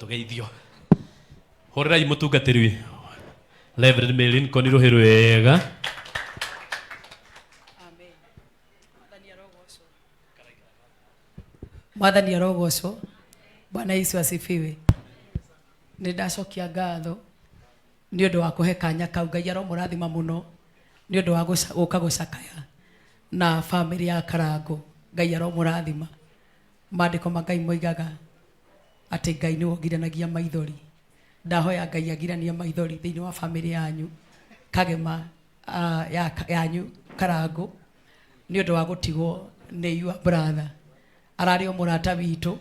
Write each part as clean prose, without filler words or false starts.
Tũgeithio. Hũrĩrai mũtungatĩri Reverend Mary Lincoln rũhĩ rwega. Amen. Mwathani arogocwo. Bwana Yesu asifiwe. Nĩ ndacokia ngatho nĩ ũndũ wa kũhe kanya kau. Ngai aromũrathima mũno nĩ ũndũ wa gũka gũcakaya na bamĩrĩ ya Karangũ. Ngai aromũrathima. Maandĩko ma Ngai moigaga atĩ Ngai nĩwe ũgiranagia maithori. Ndahoya Ngai agiranie maithori thĩinĩ wa bamĩrĩ yanyu Kagema yanyu Karangũ nĩ ũndũ wa gũtigwo nĩ your brother. Ararĩ o mũrata witũ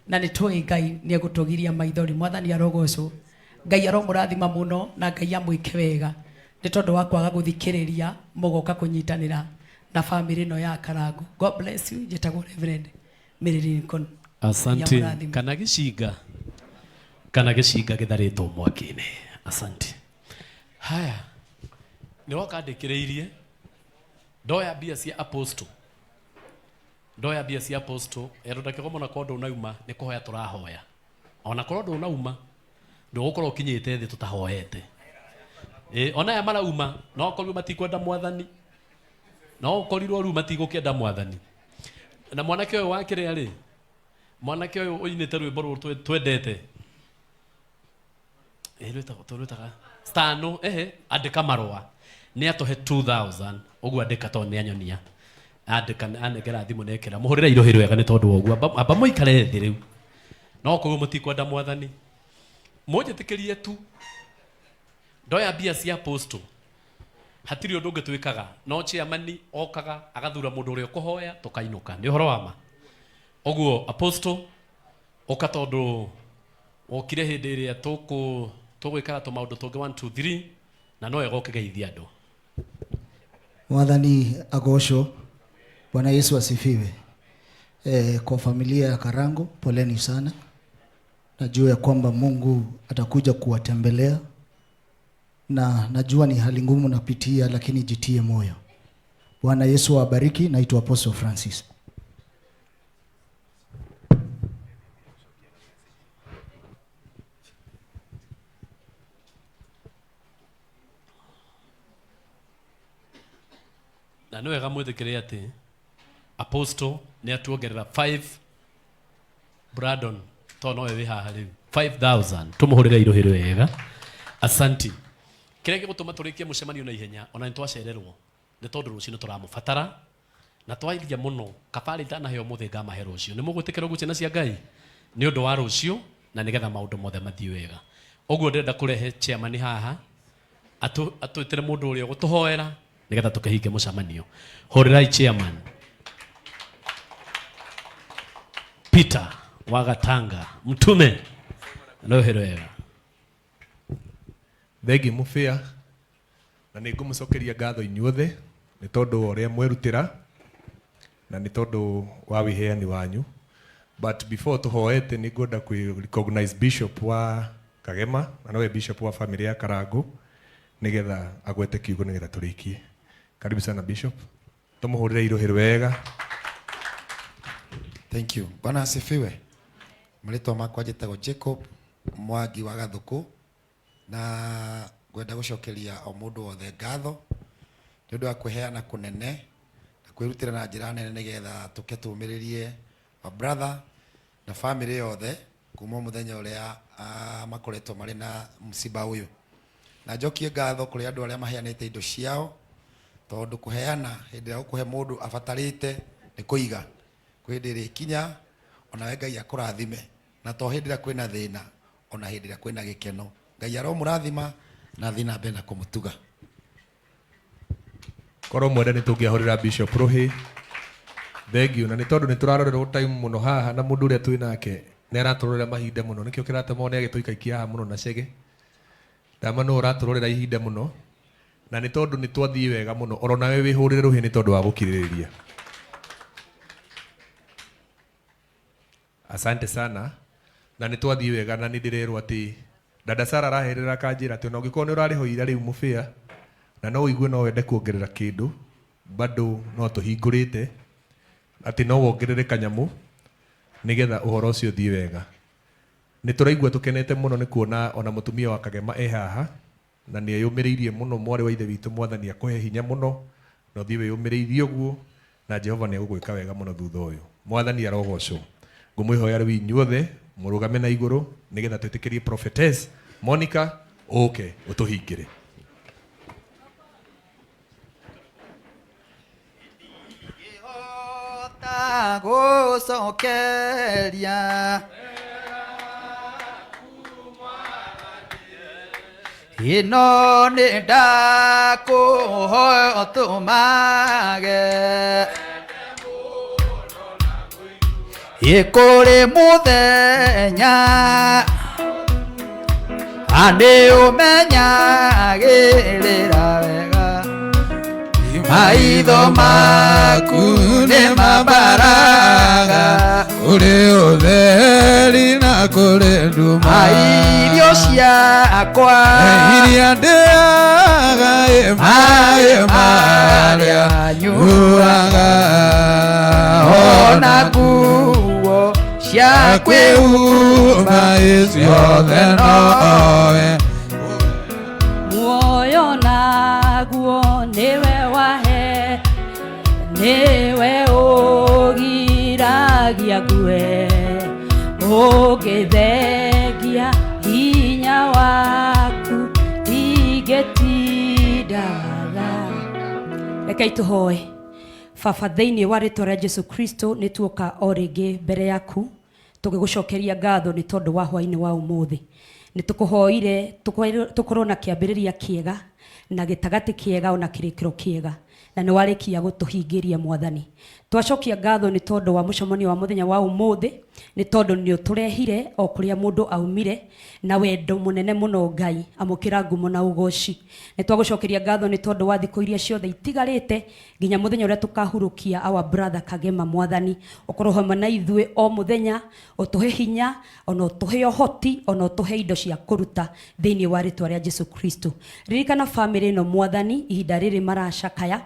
na nĩ tũĩ Ngai nĩ egũtũgiria maithori. Mwathani arogocwo. Ngai aromũrathima mũno na Ngai amwĩke wega nĩ tondũ wa kwaga gũthikĩrĩria mũgoka kũnyitanĩra na famĩlĩ ĩno ya Karangũ. God bless you. Njĩtagwo Reverend Mary Lincoln. Asante. Ngai amũrathime. Kana gĩcinga kana gĩcinga gĩtharĩtwo mwaki-inĩ. Asante. Haya, nĩ woka ndĩkĩrĩirie ndoya mbia cia apostle, ndoya mbia cia apostle Elder Kĩgoma, na korwo ndũnauma nĩ kũhoya tũrahoya, ona korwo ndũnauma ndũgũkorwo ũkinyĩte thĩ tũtahoete. Ĩ, ona aya marauma no korirwo matikwenda mwathani, no ũkorirwo rĩu matigũkĩenda mwathani. Na mwanake ũyũ wa kĩrĩa rĩ, mwanake ũyũ ũinĩte rwĩmbo rũrũ twendete, ĩ, rwĩtagwo tũrwĩtaga stano, ehe, andĩka marũa nĩ atũhe 2000 ũguo andĩka tondũ nĩ anyonia andĩka anengera thimũ nekĩra mũhũrĩre irohĩ rwega nĩ tondũ wa ũguo. Amba mũikare thĩ rĩu, no koguo mũtikwenda mwathani mũnjĩtĩkĩrie tu ndoya mbia cia apostle hatirĩ ũndũ ũngĩ twĩkaga, no chairman okaga agathura mũndũ ũrĩa ũkũhoya tũkainũka. Nĩ ũhoro wa ma ũguo. Apostle, ũka tondũ wokire hĩndĩ ĩrĩa tũgwĩkaga tũmaũndũ tũngĩ 1 2 3 na no wega ũkĩgeithia andũ. Mwathani agocwo. Bwana Yesu asifiwe. Kwa familia ya Karango, poleni sana. Najua ya kwamba Mungu atakuja kuwatembelea na najua ni hali ngumu napitia, lakini jitie moyo. Bwana Yesu awabariki. Naitwa Apostle Francis. Na nĩ wega mwĩtĩkĩre atĩ Apostle nĩ atuongerera 5 Brandon to nowe wĩ haha rĩu 5000 tũmũhũrĩre irohĩ wega. Asanti. Kĩrĩa gĩgũtũma tũrĩkie mũcemanio na ihenya ona nĩ twacererwo nĩ tondũ rũciũ nĩ tũramũbatara na twairia mũno kabarĩ itanaheo mũthĩ ngamahe rũciũ. Nĩ mũgwĩtĩkĩra ũguo ciana cia Ngai nĩ ũndũ wa rũciũ na nĩgetha maũndũ mothe mathiĩ wega. Ũguo ndĩrenda kũrehe chairman haha atwĩtĩre mũndũ ũrĩa ũgũtũhoera nĩgetha tũkĩhinge mũcemanio. Hũrĩrai chairman Peter wa Gatanga mtume rũhĩ rwega. Thengi mũbĩa, na nĩ ngũmũcokeria ngatho inyuothe nĩ tondũ wa ũrĩa mwerutĩra na nĩ tondũ wa wĩheani wanyu. But before tũhoete nĩ ngwenda kwĩ recognize Bishop wa Kagema na nowe Bishop wa family ya Karangũ nĩgetha agwete kiugo nĩgetha tũrĩkie. Karibu sana Bishop. Tũmũhũrĩre irũhĩ rwega. Thank you. Bwana asifiwe. Marĩtwa makwa njĩtagwo Jacob Mwangi wa Gathũkũ na ngwenda gũcokeria o mũndũ wothe ngatho nĩ ũndũ wa kwĩheana kũnene na kwĩrutĩra na njĩra nene nĩgetha tũke tũmĩrĩrie our brother na family yothe kuma mũthenya ũrĩa makoretwo marĩ na msiba ũyũ. Na njokie ngatho kũrĩ andũ arĩa maheanĩte indo ciao, tondũ kũheana hĩndĩ ĩrĩa ũkũhe mũndũ abatarĩte nĩ kũiga. Kwĩ hĩndĩ ĩrĩkinya onawe Ngai akũrathime, na to hĩndĩ ĩrĩa kwĩna thĩna, ona hĩndĩ ĩrĩa kwĩna gĩkeno. Ngai aromũrathima na athiĩ na mbere na kũmũtuga. Korwo mwende nĩ tũngĩahũrĩra Bishop rũhĩ. Thengiũ. Na nĩ tondũ nĩ tũrarorerwo time mũno haha na mũndũ ũrĩa twĩ nake nĩ aratũrorera mahinda mũno, nĩkĩo kĩratũma one agĩtũikaikia haha mũno na cege. Ndama nĩwe ũratũrorera ihinda mũno, na nĩ tondũ nĩ twathiĩ wega mũno, oro nawe wĩhũrĩre rũhĩ nĩ tondũ wa gũkirĩrĩria. Asante sana. Na nĩ twathiĩ wega na nĩ ndĩrerwo atĩ Dada Sara araherera akanjĩra atĩ ona ũngĩkorwo nĩ ũrarĩhoira rĩu mũbĩa na no ũigue no wende kuongerera kĩndũ, bado no tũhingũrĩte atĩ no wongerere kanyamũ nĩgetha ũhoro ũcio ũthiĩ wega. Nä tå raigua tå kenete må no nä kuona ona må tumia wa Kagema e haha na nä eyå mä rä irie må no mwarä wa ithe witå mwathani akũhe hinya må no na ũthiĩ wĩyũmĩrĩirie ũguo na Jehova nĩ egũgwĩka wega mũno thutha ũyũ. Mwathani arogocwo. Ngũmwĩhoya rĩu inyuothe mũrũgame na igũrũ nĩgetha twĩtĩkĩrie Prophetess Monica ũke ũtũhingĩre. Gũcokeria ĩno nĩ ndakũhoya ũtũmage ĩkũrĩ mũthenya nĩ ũmenyagĩrĩra wega maitho maku nĩ mambaraga kũrĩ ũtheri na kũrĩ nduma irio ciakwa iria ndĩaga maĩ marĩa nyuaga ona nguo cia kwĩhumba ciothe nowe muoyo naguo nĩwe wahe nĩwe ũgiragia ngue ũngĩthengia hinya waku ndingĩtindaga. Rekei tũhoe. Baba, thĩinĩ wa rĩtwa rĩa Jesu Kristo nĩ tuoka o rĩngĩ mbere yaku tũgĩgũcokeria ngatho nĩ tondũ wa hwainĩ wa ũmũthĩ. Nĩ tũkũhoire tũkorwo na kĩambĩrĩria kĩega na gĩtagatĩ kĩega ona kĩrĩkĩro kĩega na nĩ warĩkia gũtũhingĩria mwathani. Twacokia ngatho nĩ tondũ wa mũcemanio wa mũthenya wa ũmũthĩ nĩ tondũ nĩ ũtũrehire o kũrĩa mũndũ aumire na wendo mũnene mũno Ngai amũkĩra ngumo na ũgoci. Nĩ twagũcokeria ngatho nĩ tondũ wa thikũ iria ciothe itigarĩte nginya mũthenya ũrĩa tũkahurũkia our brother Kagema mwathani ũkorwo hamwe na ithuĩ o mũthenya ũtũhe hinya ona ũtũhe ũhoti ona ũtũhe indo cia kũruta thĩinĩ wa rĩtwa rĩa Jesu Kristo. Ririkana famĩlĩ ĩno mwathani ihinda rĩrĩ maracakaya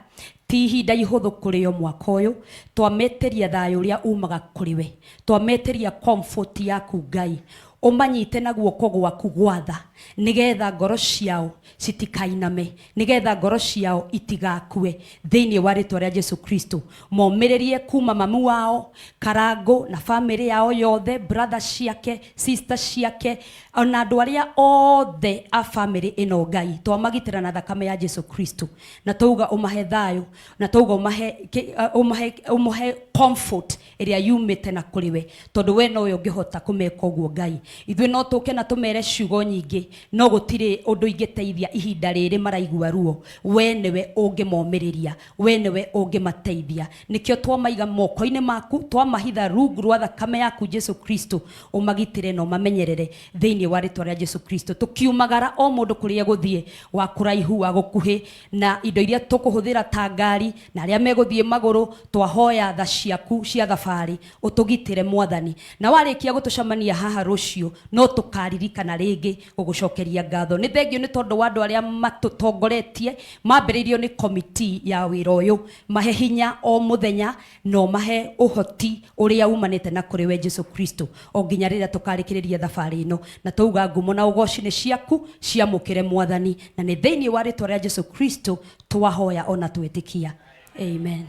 ti ihinda ihũthũ kũrĩ o mwaka ũyũ twametĩria thayũ ũrĩa umaga kũrĩ we twametĩria comfort yaku Ngai ũmanyite na guoko gwaku gwatha nĩgetha ngoro ciao citikainame nĩgetha ngoro ciao itigakue thĩinĩ wa rĩtwa rĩa Jesu Kristo. Momĩrĩrie kuma mamu wao Karango na famĩlĩ yao yothe brother ciake sister ciake ona andũ arĩa othe a famĩlĩ ĩno Ngai twamagitĩra na thakame ya Jesu Kristo na twauga ũmahe thayũ na twauga ũmahe comfort ĩrĩa yumĩte na kũrĩ we tondũ we nowe ũngĩhota kũmeka ũguo Ngai. Ithuĩ no tũke na tũmere ciugo nyingĩ no gũtirĩ ũndũ ingĩteithia ihinda rĩrĩ maraigua ruo we nĩwe ũngĩmomĩrĩria we nĩwe ũngĩmateithia nĩkĩo twamaiga moko-inĩ maku twamahitha rungu rwa thakame yaku Jesu Kristo ũmagitĩre na ũmamenyerere thĩinĩ wa rĩtwa rĩa Jesu Kristo. Tũkiumagara o mũndũ kũrĩa gũthiĩ wa kũraihu wa gũkuhĩ na indo iria tũkũhũthĩra ta ngari na arĩa megũthiĩ magũrũ twahoya tha ciaku cia thabarĩ ũtũgitĩre mwathani na warĩkia gũtũcemania haha rũciũ no tũkaririkana rĩngĩ gũgũcokeria ngatho. Nĩ thengio nĩ tondũ wa andũ arĩa matũtongoretie mambĩrĩirio nĩ komiti ya wĩra ũyũ mahe hinya o mũthenya na ũmahe ũhoti ũrĩa umanĩte na kũrĩ we Jesu Kristo o nginya rĩrĩa tũkarĩkĩrĩria thabarĩ ĩno na twauga ngumo na ũgoci nĩ ciaku ciamũkĩre mwathani na nĩ thĩinĩ wa rĩtwa rĩa Jesu Kristo twahoya ona twĩtĩkia. Amen.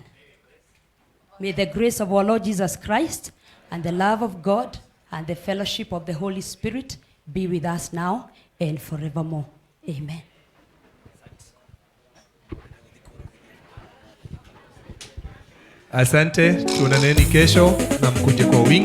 May the grace of our Lord Jesus Christ and the love of God and the fellowship of the Holy Spirit be with us now and forevermore. Amen. Asante, tuonaneni kesho na mkuje kwa wingi.